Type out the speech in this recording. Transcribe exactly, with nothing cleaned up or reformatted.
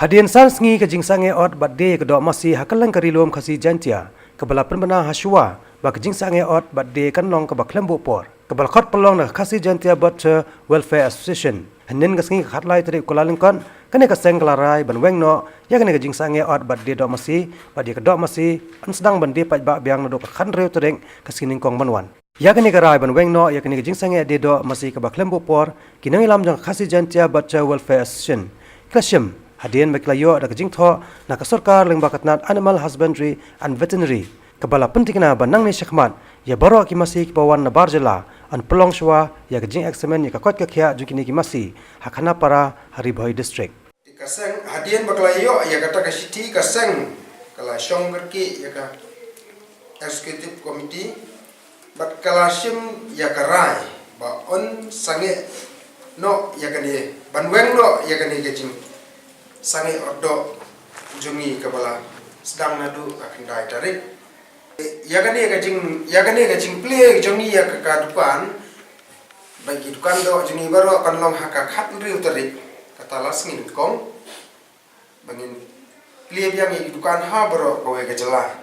Hadien san sngi ka jingsangeh ot bad die ïa ka doh masi ha kylleng ka Ri Lum Khasi Jaiñtia kaba la pynbna ha shuwa ba ka jingsangeh ot bad die kan long kaba khlem buh por, kaba la khot pynlong da ka Khasi Jaiñtia Butcher Welfare Association. Hynnin ka sngi ka khatlai tarik Kyllalyngkot, kane ka seng ka la rai ban weng noh ïa kane ka jingsangeh ot bad die doh masi, bad ïa ka doh masi yn sdang ban die paidbah biang naduh ka khathynriew tarik ka sngi nyngkong ban wan. Ïa kane ka rai ban weng noh ïa kane ka jingsangeh die doh masi kaba khlem buh por, ki nongïalam jong ka Khasi Jaiñtia Butcher Welfare Association ki la shim hadien ba ki la ïoh da ka jingthoh na ka sorkar lyngba ka tnat Animal Husbandry and Veterinary, kaba la pyntikna ba nangne shakhmat ïa baroh ki masi kiba wan na bar jylla yn pynlong shuwa ïa ka jingeksamin ïa ka koit ka khiah jong kine ki masi ha Khanapara ha Ri Bhoi District. Te ka seng, hadien ba ka la ïoh ïa kata ka shithi, ka seng ka la shong kyrkieh ïa ka Executive Committee bad ka la shim ïa ka rai ba yn sangeh noh ïa kane, ban weng noh ïa kane ka jingsangeh ot doh jong ngi kaba la sdang naduh ka khyndai tarik. Ïa kane ka jing, ïa kane ka jingplie jong ngi ïa ka, ka dukan, ba ki dukan doh jong ngi baroh kan long ha ka khathynriew tarik, kata la sngi nyngkong, ba ngin plie biang ïa ki dukan ha baroh kawei ka jylla.